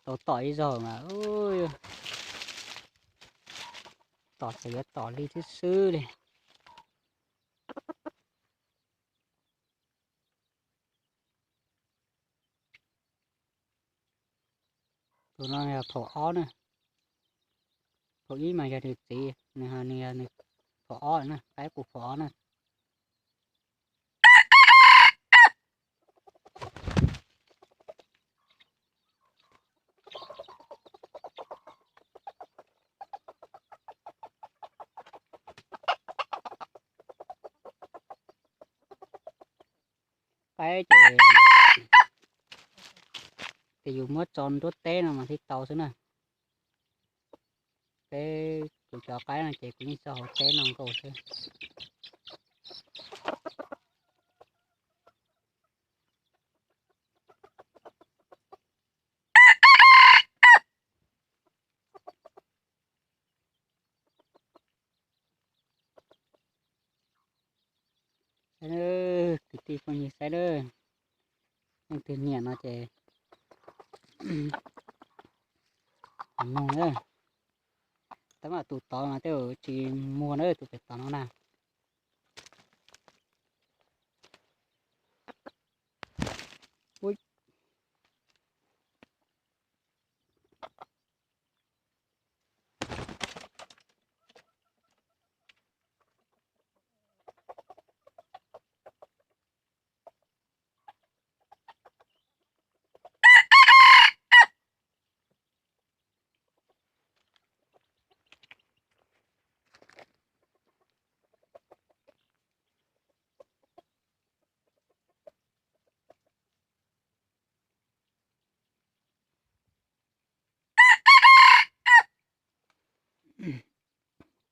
Tau tom ib zaug mas, tom txawm yuav tom li xwb xwb li. Tus no yog phaum ob na. Phaum ib mas yog nws txiv, nws ho nws yog nws phaum ob na, qaib qus phaum ob na. Qaib ces, ces yus muab tso nruab teb no mas thiaj tau xwb na. Peb kuv cov qaib no ces kuv yeej tso hauv teb no nkaus xwb. Kwv tij phooj ywg saib lawm, leej twg nyiam no ces mloog na. Tab mas tus tod mas tej zaum tsis muag na, tus pem tod no na.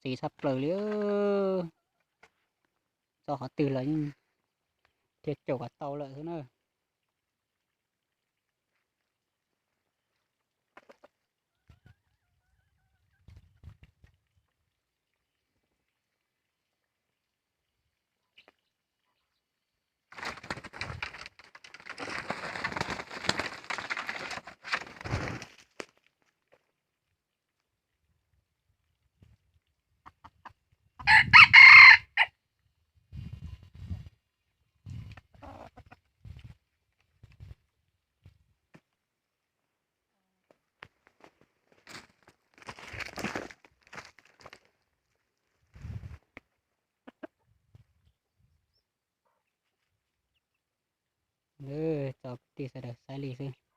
Txiv tshaj plaws li, tso qhov twg los yeej thiaj caum kom tau lawm xwb na. Tso kwv tij sawv daws saib li xwb.